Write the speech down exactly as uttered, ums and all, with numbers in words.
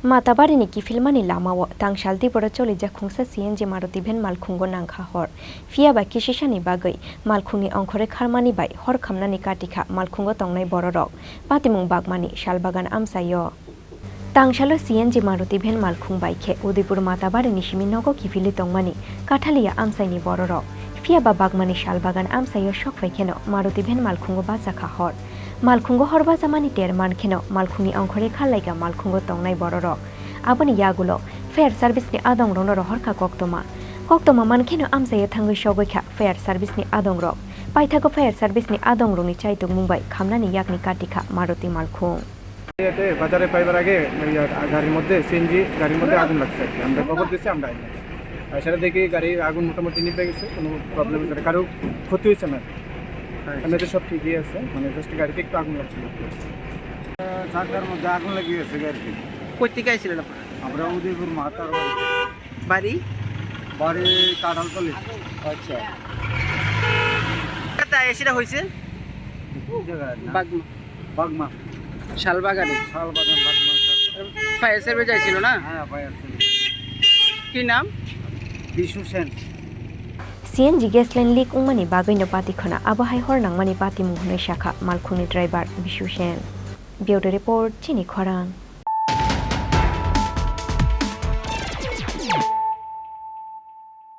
Matabarini kiphilmani lamao tangsal diboro cholijak khungsa C N G Maruti van malkhungo nangkha hor. Phiya ba kisisani bagwi malkhungni ongkhorwi kharmani bai hor khamnani katikha malkhungo tongnai bororok. Patimung Bagmani Salbagan amchaio. Tangsalo C N G Maruti van malkhung bai khe Udaipur Matabarini simi nogo kiphilwi tongmani Kathaliya amchaini bororok. Phiya ba Bagmani Salbagan amchaio sok phai kheno Maruti van malkhungo bachakha hor. Malkhungo hor bachamani ter man kheno malkhungni ongkhorwi kharlaikha malkhungo tongnai bororok. Aboni yagulo fire service ni adongrokno rohorkha koktwma. Koktwma man kheno amchaio thangwi sogwikha fire service ni adongrok. Paithago fire service ni adongrokni chaitokmung bai khamnani yakni katikha Maruti malkhung. এতে বাজারে পাইবার আগে ওই, আ, গাড়ির মধ্যে, সিএনজি গাড়ির মধ্যে আগুন লাগছে আর কি। আমরা খবর দিছি, আমরা আইলাম। আর সেটা দেখি গাড়ির আগুন মোটামুটি নিভে গেছে, কোনো প্রবলেম হচ্ছে না, কারো ক্ষতি হয়েছে না। আচ্ছা। এমনিতে সব ঠিকই আছে, মানে জাস্ট গাড়িতে একটু আগুন লাগছিল। চাকার মধ্যে আগুন লেগে গেছে গাড়িতে। কই থেকে আইছিলেন আপনারা? আমরা উদয়পুর মাতার বাড়ি। বাড়ি? বাড়ি কাঁঠালতলি। আচ্ছা। এটা এসিটা হয়েছে? কোন জায়গায় না? বাগমা। বাগমা। শালবাগানে? শালবাগান, বাগমা, শালবাগান। ফায়ার সার্ভিস আইছিল না? হ্যাঁ, ফায়ার সার্ভিস। কি নাম? বিশু Sen. C N G gas line leak wngmani bagwino patikhona abo hai hor nangmani patimung hwnwi sakha malkhungni driver Bishu Sen. Bureau Report, Chini Khorang.